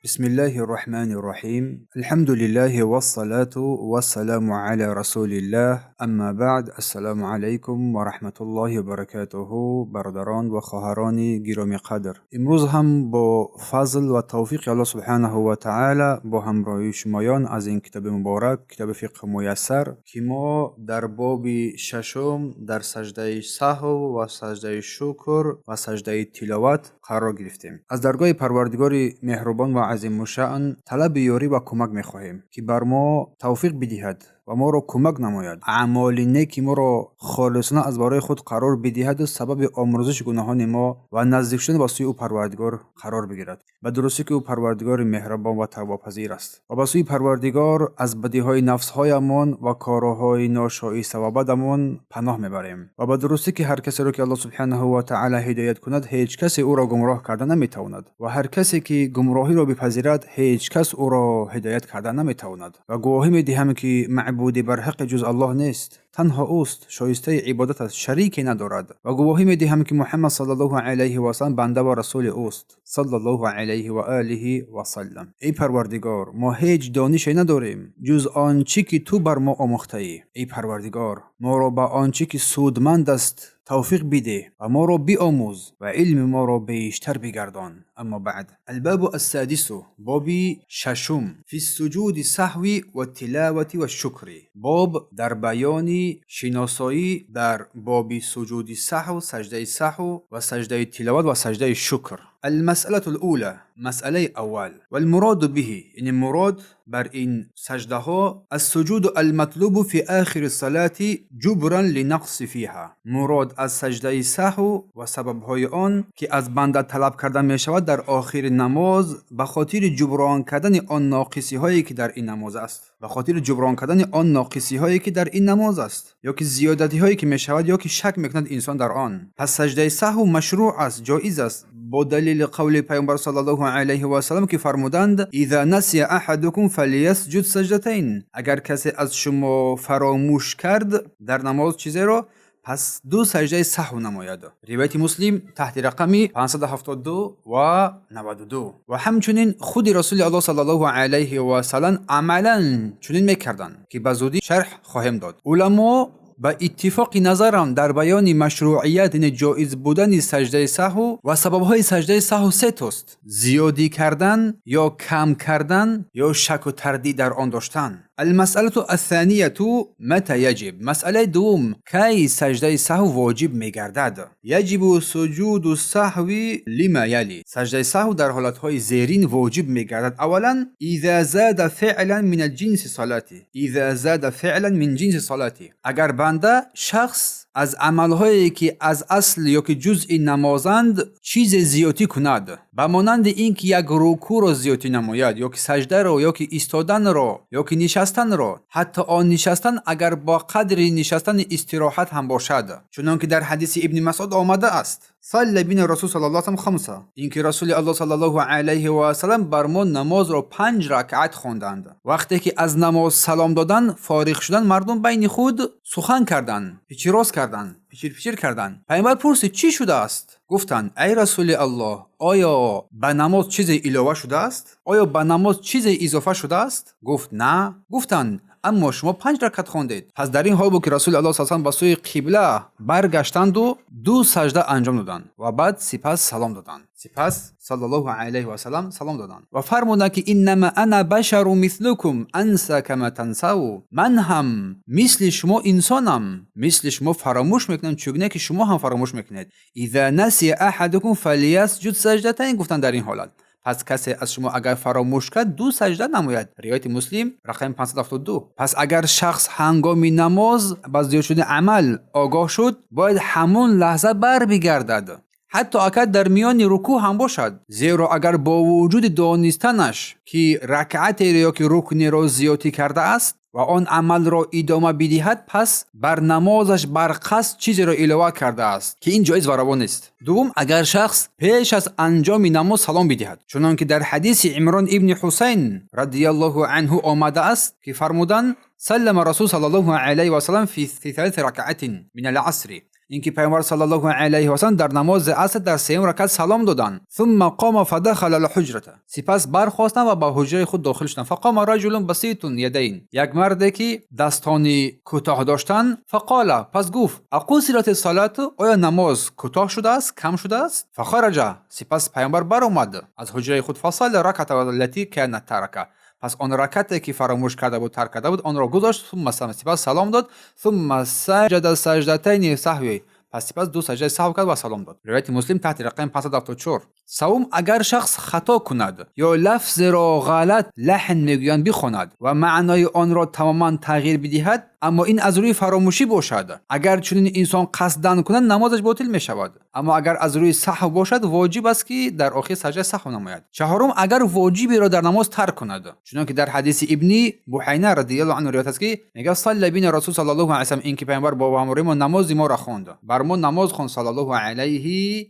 بسم الله الرحمن الرحيم. الحمد لله والصلاة والسلام على رسول الله. أما بعد، السلام عليكم ورحمة الله وبركاته. برادران و خواهران گرامی قدر، امروز هم با فضل و توفیق الله سبحانه و تعالی با همراهی شمایان از این کتاب مبارک، کتاب فقه میسر، که ما در باب ششم در سجده سهو و سجده شکر و سجده تلاوت قرار گرفتیم. از درگاه پروردگار مهربان و عظیم الشأن طلب یاری و کمک میخواهیم که بر ما توفیق بدهد و ما را کمک نماید، اعمال نیک ما را خالصانه از برای خود قرار بدهد و سبب آمرزش گناهان ما و نزدیک شدن به سوی او پروردگار قرار بگیرد. به درستی که او پروردگار مهربان و توبه‌پذیر است. و به سوی پروردگار از بدیهای نفسهایمان و کارهای ناشایست و بدمان پناه میبریم. و به درستی که هر کسی را که الله سبحانه و تعالی هدایت کند، هیچ کسی او را گمراه کرده نمیتواند و هر کسی که گمراهی را بپذیرد، هیچ کس او را هدایت کرده نمیتواند. و گواهی میدهم که معبودی بر حق جز الله نیست، تنها اوست، شایسته عبادت است، شریکی ندارد. و گواهی میدهم که محمد صلی الله علیه و سلم بنده و رسول اوست، صلی الله علیه و آله و سلم. ای پروردگار، ما هیچ دانشی نداریم جز آنچه که تو بر ما آموخته ای. ای پروردگار، ما را به آنچه که سودمند است توفیق بده و ما را بیاموز و علم ما را بیشتر بگردان. اما بعد، الباب السادس، باب ششم، فی السجود السهو والتلاوة والشکر. باب در بیان شناسایی در باب سجود سهو، سجده سهو و سجده تلاوت و سجده شکر. المسألة الأولى، مسأله اول، والمراد به، یعنی مراد بر این سجده ها، السجود المطلوب في آخر الصلاة جبرا لنقص فيها. مراد از سجده سهو و سبب های آن که از بنده طلب کرده می شود در آخر نماز به خاطر جبران کردن آن ناقصی هایی که در این نماز است، به خاطر جبران کردن آن ناقصی هایی که در این نماز است یا که زیادتی هایی که می شود یا که شک میکند انسان در آن. پس سجده سهو مشروع است، جایز است، با دلیل قول پیامبر صلی الله علیه و سلم که فرمودند: اذا نسی احدکم فلیسجد سجدتین. اگر کسی از شما فراموش کرد در نماز چیزی را، پس دو سجده سهو نماید. روایت مسلم تحت رقم 572 و 92. و همچنین خود رسول الله صلی الله علیه و سلم عملا چنین میکردند که به زودی شرح خواهیم داد. علما به اتفاق نظرم در بیان مشروعیت، یعنی جایز بودن سجده سهو و سببهای سجده سهو سه تاست: زیادی کردن یا کم کردن یا شک و تردید در آن داشتن. المسألة الثانية، متى يجب. مسئله دوم، کی سجده سهو واجب میگردد؟ يجب سجود السهو لما يلي. سجده سهو در حالتهای زیرین واجب میگردد. اولا، اذا زاد فعلا من الجنس صلاة. اذا زاد فعلا من جنس صلاة، اگر بنده، شخص از عملهایی که از اصل یا که جزء نمازند چیز زیادی کند، به مانند اینکه یک رکوع را زیادی نماید یا که سجده را یا که ایستادن را یا که نشستن را، حتی آن نشستن اگر با قدر نشستن استراحت هم باشد، چنان که در حدیث ابن مسعود آمده است: صلى بنا رسول صلی الله علیه و خمسة، اینکه رسول الله صلی الله علیه و سلم بر ما نماز را پنج رکعت خواندند. وقتی که از نماز سلام دادن، فارغ شدن، مردم بین خود سخن کردند، پیچ راز کردند، پیچیر پیچیر کردند. پیامبر پرسید: چی شده است؟ گفتند: ای رسول الله، آیا به نماز چیز علاوه شده است؟ آیا به نماز چیز اضافه شده است؟ گفت: نه. گفتند: اما شما پنج رکعت خواندید. پس در این حال بود که رسول الله صلی الله علیه و به سوی قبله برگشتند و دو سجده انجام دادند و بعد سپس سلام دادند. سپس صلی الله علیه و سلم سلام دادند و فرمودند که انما انا بشر مثلکم انسى کما تنسون. من هم مثل شما انسانم، مثل شما فراموش میکنم، چگونه که شما هم فراموش میکنید. اذا نسی احدکم فلیسجد سجدتین. گفتند در این حالت پس کسی از شما اگر فراموش کرد، دو سجده نماید. روایت مسلم رقم 572. پس اگر شخص هنگام نماز به زیاد شدن عمل آگاه شد، باید همون لحظه بر بگردد، حتی اگر در میان رکوع هم باشد، زیرا اگر با وجود دانستنش که رکعت یا که رکنی را زیادی کرده است و آن عمل را ادامه بدهد، پس بر نمازش بر قصد چیزی را علاوه کرده است که این جایز و روا نیست. دوم، اگر شخص پیش از انجام نماز سلام بدهد، چنان که در حدیث عمران ابن حسین رضی الله عنه آمده است که فرمودند: سلم رسول صلی الله علیه و سلم في ثالث ركعة من العصر. Инки пайғамбар саллаллоҳу алайҳи васаллам дар намози аср дар сеюм ракат салом доданд. ثم قام فدخل الحجرة. Сипас бархостанд ва ба ҳуҷраи худ дохил шуданд. فقام رجل بسيط اليدين. Як марде ки дастони кӯтоҳ доштанд. فقال, пас гуфт: أقصرت الصلاة, оё намоз кӯтоҳ шудааст, кам шудааст? فخرج, сипас пайғамбар баромад аз ҳуҷраи худ. فصلى الركعة التي كان ترك, пас он ракате ки фаромӯш карда буд, тарк карда буд, онро гузошт. ثم سلم, сипас салом дод. ثم سجد سجدتي السهو, пас сипас ду саҷдаи саҳв кард ва салом дод. Ривояти Муслим таҳти рақами 574. Савум, агар шахс хато кунад ё лафзеро ғалат, лаҳн мегӯянд, бихонад ва маънои онро тамоман тағйир бидиҳад, аммо ин аз рӯи фаромӯшӣ бошад. Агар чунин инсон қасдан кунад, намозаш ботил мешавад, аммо агар аз рӯи саҳв бошад, воҷиб аст ки дар охир саҷдаи саҳв намояд. Чаҳорум, агар воҷиберо дар намоз тарк кунад, чунон ки дар ҳадиси Ибни Буҳайна радиаллоҳу анҳу ривоят аст, ки мегӯяд: صلى بنا رسول صلى الله عليه وسلم, ин ки пайғамбар бо ҳамроҳи мо намози моро хонд, бар мо намоз хонд صلى الله عليه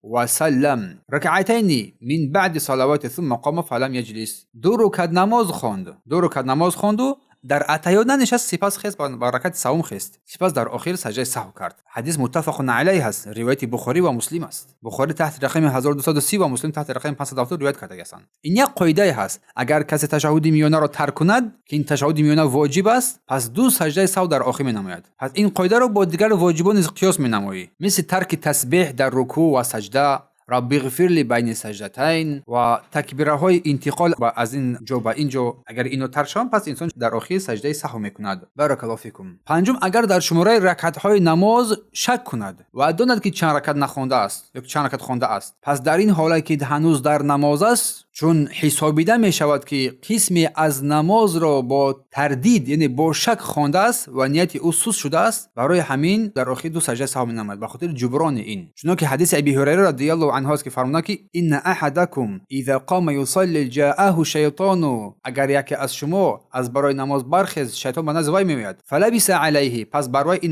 وسلم ركعتين من بعد الصلوات ثم قام فلم يجلس. Ду рукат намоз хонд, ду рукат намоз хонду дар атаҳиёт нанишаст, сипас хест, ба ракати савум хест, сипас дар охир саҷдаи саҳв кард. Ҳадис муттафақун алайҳ аст, ривояти Бухорӣ ва Муслим аст. Бухорӣ таҳти рақами 1230 ва Муслим таҳти рақами 570 ривоят кардагиастанд. Ин як қоидае ҳаст: агар касе ташаҳуди миёнаро тарк кунад, ки ин ташаҳуди миёна воҷиб аст, пас ду саҷдаи саҳв дар охир менамояд. Пас ин қоидаро бо дигар воҷибон низ қиёс менамоӣ, мисли тарки тасбеҳ дар рукӯъ ва саҷда, رب اغفر لي بين السجدتين ва такбираҳои интиқол аз ин ҷо ба ин ҷо. Агар ино тарк шаванд, пас инсон дар охир саҷдаи саҳв мекунад. بارك الله فيكم. Панҷум, агар дар шумораи ракатҳои намоз шак кунад ва донад ки чанд ракат нахондааст ё чанд ракат хондааст, пас дар ин ҳолат ки ҳанӯз дар намоз аст, чун ҳисобида мешавад ки қисме аз намозро бо тардид, яъне бо шак хондааст ва нияти ӯ суст шудааст, барои ҳамин дар охир ду саҷдаи саҳв менамояд ба хотири ҷуброни ин. Чунон ки ҳадиси Аби Ҳурайра رضي الله عنه аст, ки фармуданд ки إن أحدكم إذا قام يصلي جاءه الشيطان, агар яке аз шумо аз барои намоз бархез, шайтон ба назди вай меояд. فلبس عليه, пас бар вай ин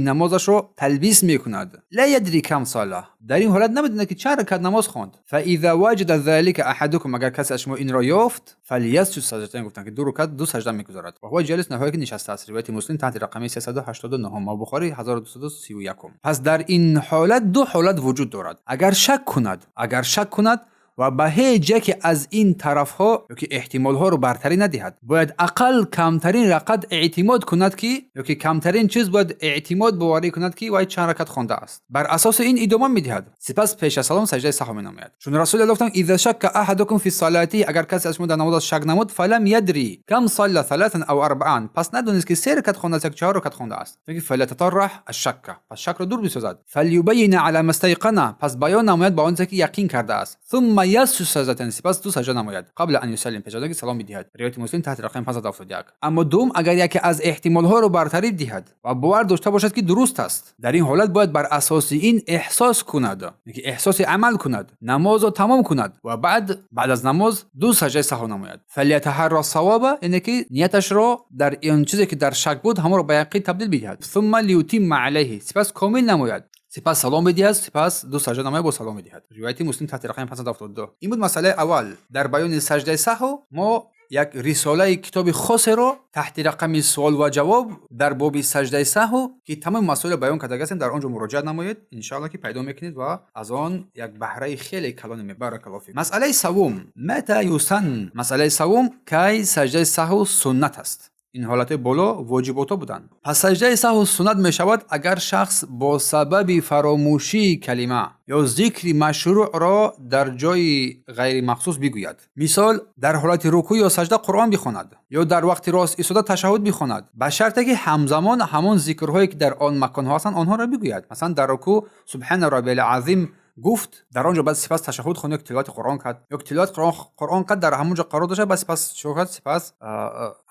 намозашро талбис мекунад. لا يدري كم صلى, дар ин ҳолат намедонад ки чанд ракат намоз хонд. فإذا وجد ذلك أحدكم, агар касе аз шумо инро ёфт, فليسجد سجدتين, гуфтанд ки ду рукат, ду саҷда мегузорад. وهو جالس, ҳоле ки нишастааст. Ривояти Муслим таҳти рақами 389 ва Бухорӣ 1231. Пас дар ин ҳолат ду ҳолат вуҷуд дорад. Агар шак кунад ва ба ҳеҷ яке аз ин тарафҳо ёки эҳтимолҳоро бартарӣ надиҳад, бояд ақал камтарин ракат эътимод кунад ки, ёки камтарин чиз бояд эътимод, боварӣ кунад ки вай чанд ракат хондааст. Бар асоси ин идома медиҳад, сипас пеш аз салом саҷдаи саҳв менамояд. Чун Расули Аллоҳ гуфтанд: إذا شك أحدكم في صلاته, агар касе аз шумо дар намозаш шак намуд, فلم يدر كم صلى ثلاثا أو أربعا, пас надонист ки се ракат хондааст ё чаҳор ракат хондааст, فليتطرح الشك, пас шакро дур бисозад. فليبين على ما استيقن, пас баён намояд ба он чизе ки яқин кардааст. ثم يسجد سجدتين, сипас ду саҷда намояд. قبل أن يسلم, пеш аз он ки салом бидиҳад. Ривояти Муслим таҳти рақами 571. Аммо дуюм, агар яке аз эҳтимолҳоро бартарӣ диҳад ва бовар дошта бошад ки дуруст аст, дар ин ҳолат бояд бар асоси ин эҳсос кунад, ки эҳсоси амал кунад, намозро тамом кунад ва баъд аз намоз ду саҷдаи саҳв намояд. فليتحر الصواب, яъне ки нияташро дар он чизе ки дар шак буд, ҳамонро ба яқин табдил бидиҳад. ثم ليتم عليه, сипас комил намояд, сипас салом бидиҳад, сипас ду саҷда намояд, бо салом медиҳад. Ривояти Муслим таҳти рақами 572. Ин буд масъалаи аввал дар баёни саҷдаи саҳв. Мо як рисолаи китоби хосеро таҳти рақами суол ва ҷавоб дар боби саҷдаи саҳв, ки тамоми масоилро баён карда ҳастем, дар он ҷо муроҷиат намоед, иншоалло ки пайдо мекунед ва аз он як баҳраи хеле калоне. بارك الله فيك. Масъалаи савум: متى يسن. Масъалаи савум: кай саҷдаи саҳв суннат аст? Ин ҳолатҳои боло воҷиботҳо буданд. Пас саҷдаи саҳв суннат мешавад, агар шахс бо сабаби фаромӯшии калима ё зикри машрӯъро дар ҷои ғайримахсус бигӯяд. Мисол, дар ҳолати рукӯъ ё саҷда Қуръон бихонад ё дар вақти рост истода ташаҳҳуд бихонад, ба шарте ки ҳамзамон ҳамон зикрҳое ки дар он маконҳо ҳастанд, онҳоро бигӯяд. Масалан, дар рукӯъ سبحان ربي العظيم гуфт, дар он ҷо баъд сипас ташаҳҳуд хонд ё тиловати Қуръон кард, ё тиловати Қуръон кард, дар ҳамон ҷо қарор дошта, баъд сипас чӣ кард? Сипас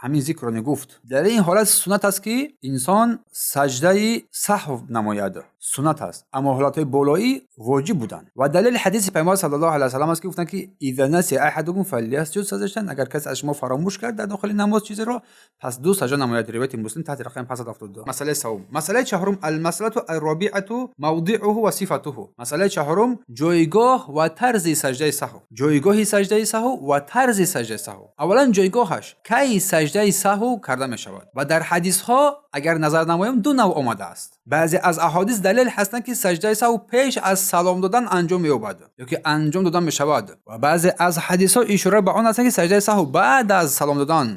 ҳамин зикрро гуфт. Дар ин ҳолат суннат аст ки инсон саҷдаи саҳв намояд, суннат аст. Аммо ҳолатҳои болоӣ воҷиб буданд. Ва далели ҳадиси Пайғамбар صلى الله عليه وسلم аст, ки гуфтанд ки إذا نسي أحدكم فليسجد سجدتين, агар касе аз шумо фаромӯш кард дар дохили намоз чизеро, пас ду саҷда намояд. Ривояти Муслим таҳти рақами 572. Масъалаи савум. Масъалаи чаҳорум: المسألة الرابعة موضعه وصفته. Масъалаи чаҳорум: ҷойгоҳ ва тарзи саҷдаи саҳв. Ҷойгоҳи саҷдаи саҳв ва тарзи саҷдаи саҳв. Аввалан, ҷойгоҳаш: кай саҷдаи саҳв карда мешавад? Ва дар ҳадисҳо Агар назар намоем, ду навъ омадааст. Баъзе аз аҳодис далел ҳастанд, ки саҷдаи саҳв пеш аз салом додан анҷом меёбад ё ки анҷом додан мешавад, ва баъзе аз ҳадисҳо ишора ба он ҳастанд, ки саҷдаи саҳв баъд аз салом додан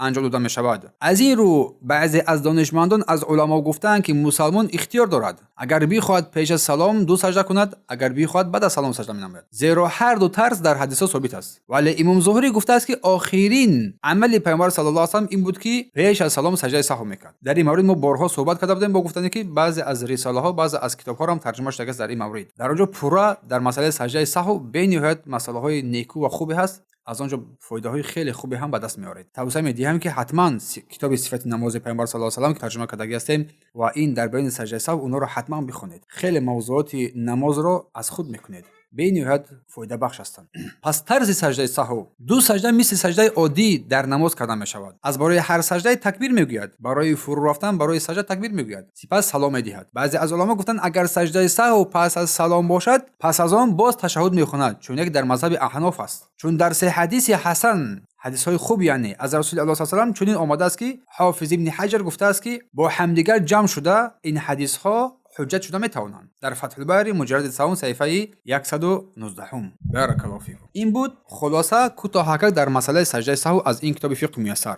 анҷом дода мешавад. Аз ин рӯ баъзе аз донишмандон, аз уламо гуфтаанд, ки мусалмон ихтиёр дорад: агар бихоҳад, пеш аз салом ду саҷда кунад, агар бихоҳад, баъд аз салом саҷда менамояд, зеро ҳар ду тарз дар ҳадисҳо собит аст. Вале имом Зуҳрӣ гуфтааст, ки охирин амали Паёмбар саллаллоҳу алайҳи васаллам ин буд, ки пеш аз салом саҷдаи саҳв мекард. Дар ин маврид мо борҳо суҳбат карда будем, бо гуфтане, ки баъзе аз рисолаҳо, баъзе аз китобҳоро ҳам тарҷума шудааст дар ин маврид. Дар он ҷо пурра дар масъалаи саҷдаи саҳв бениҳоят масъалаҳои некӯ ва хубе ҳаст. Аз он ҷо фоидаҳои хеле хубе ҳам ба даст меоред. Тавсия медиҳам, ки ҳатман китоби сифати намози Паёмбар саллаллоҳу алайҳи васаллам, ки тарҷума кардагӣ ҳастем, ва ин дар баёни саҷдаи саҳв, онҳоро ҳатман бихонед. Хеле мавзӯоти намозро аз худ мекунед, бениҳоят фоидабахш ҳастанд. Пас тарзи саҷдаи саҳв: ду саҷда мисли саҷдаи оддӣ дар намоз карда мешавад. Аз барои ҳар саҷдаи такбир мегӯяд, барои фурӯ рафтан барои саҷда такбир мегӯяд, сипас салом медиҳад. Баъзе аз уламо гуфтанд, агар саҷдаи саҳв пас аз салом бошад, пас аз он боз ташаҳҳуд мехонад, чун як дар мазҳаби аҳноф аст, чун дар се ҳадиси ҳасан, ҳадисҳои хуб, яъне аз Расули Аллоҳ салам, чунин омадааст, ки Ҳофиз ибни Ҳаҷар гуфтааст, ки бо ҳамдигар ҷамъ шуда ин ҳадисҳо ҳуҷҷат шуда метавонанд. Дар Фатҳулбари, муҷаллади севум, саҳифаи 119-ум. Баракаллоҳу фикум. Ин буд хулоса, кӯтоҳакак, дар масъалаи саҷдаи саҳв аз ин китоби Фиқҳи муяссар.